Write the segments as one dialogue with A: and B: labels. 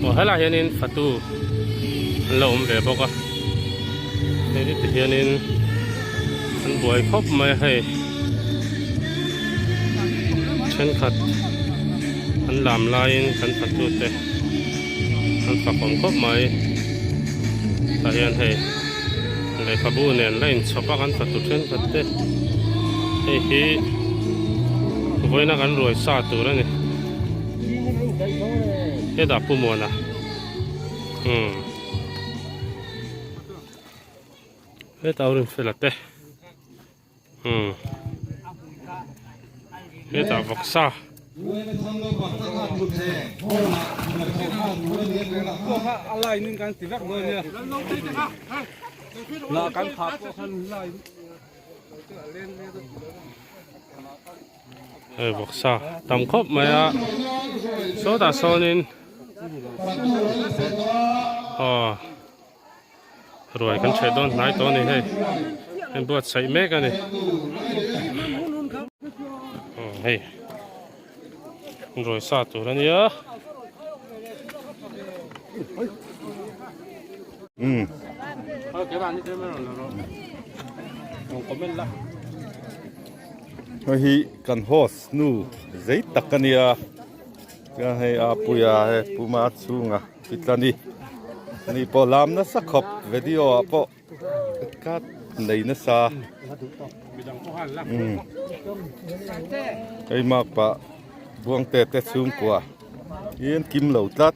A: Aw helaiah hianin fatu an lo awm ve bawk a hei ti hianin an buai khawp mai a hei thenkhat an lam laiin kan fatu te an fakawm khawp mai tah hian hei lehkhabu nen la inchhawp a kan fatu thenkhat te hei hi vawiina kan ruai sa tur a ni. Hetah Pu Muana umm hetah Rinfela te umm hetah vawksa. Hei vawksa tam khawp mai a sawtah sawnin aw ruai kan chheh dawn hnai tawh a ni hei hei buatsaih mek a ni hei ruai sa tur a nia.
B: Hei hi kan host nu zei tak a nia chuan hei a puia hei puma chhunga pitlani ani pawh lam nasa khawp video ah pawh ka nei nasa umm hei makpa buangte te chhungkua hi an kim lo tlat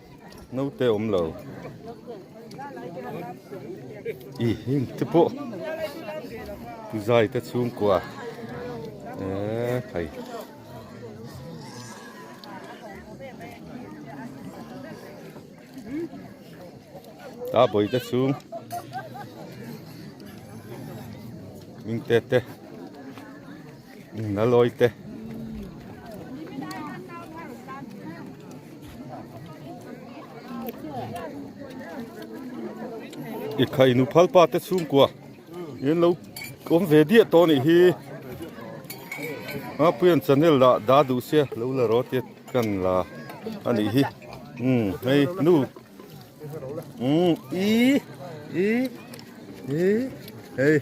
B: naute awm lo ih heng te pawh puzai te chhungkua eee khai ta bawi te chhung mingte te nalawi te. I khai nu phal pa te chhungkua in lo awm ve diah tawh anih hi a puian channel lah dah duh sia lo la rawh tia kan la anih hi umm hei nu umm i i i hei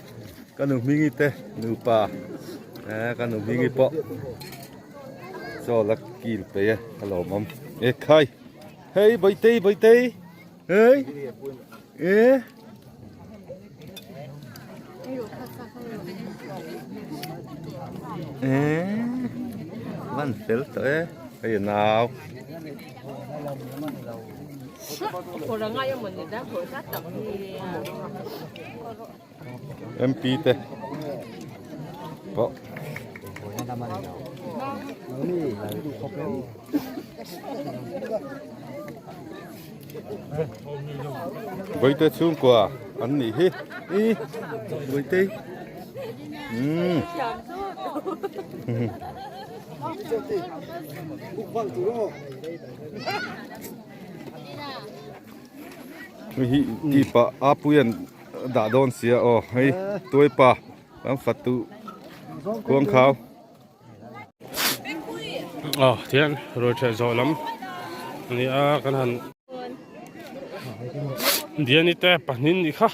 B: ka nu hmingi te nupa eh ka nu hmingi pawh. Chaw la kil peih e a lawmawm e khai hei bawitei bawitei hei e e van fel tawh e hei a nau MP te pawh Vaite chhungkua an nih hi i Vaite umm Hei hi tih pah a puian dah dawn sia aw hei tuai pa kan fat duh khuang khau.
A: Aw tihian ruai ṭheh zawh lam a ni a kan han Diani te pahnih nih kha.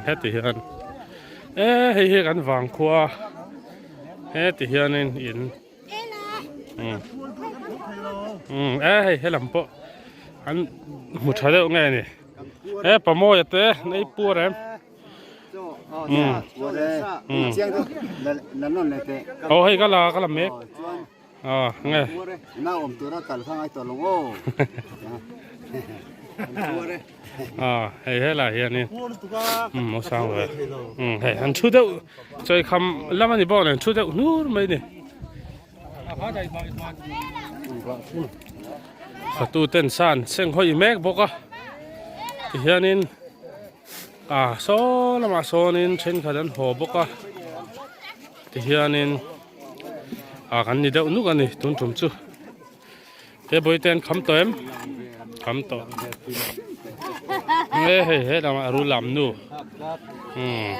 A: Heti hian e hei hi kan vang khua heti hianin in um e hei helam pawh an hmu tha deuh nge ni e pamawia te nei puar em um um aw hei ka la ka la mek Aw nge.
C: Na awm tura kal kha ngai tawh lo aw.
A: Aw hei helai hianin umm aw sang ve umm hei an thu deuh chawi kham lam a ni bawk nen thu deuh hnur mai a ni. Fatu ten san seng hawi mek bawk a tihianin ah saw lamah sawnin thenkhat an haw bawk a tihianin. Ah kan ni deuh nuk a ni tun tum chu he bawihte an kham tawh em kham tawh nge hei he lamah a rul lam nu umm.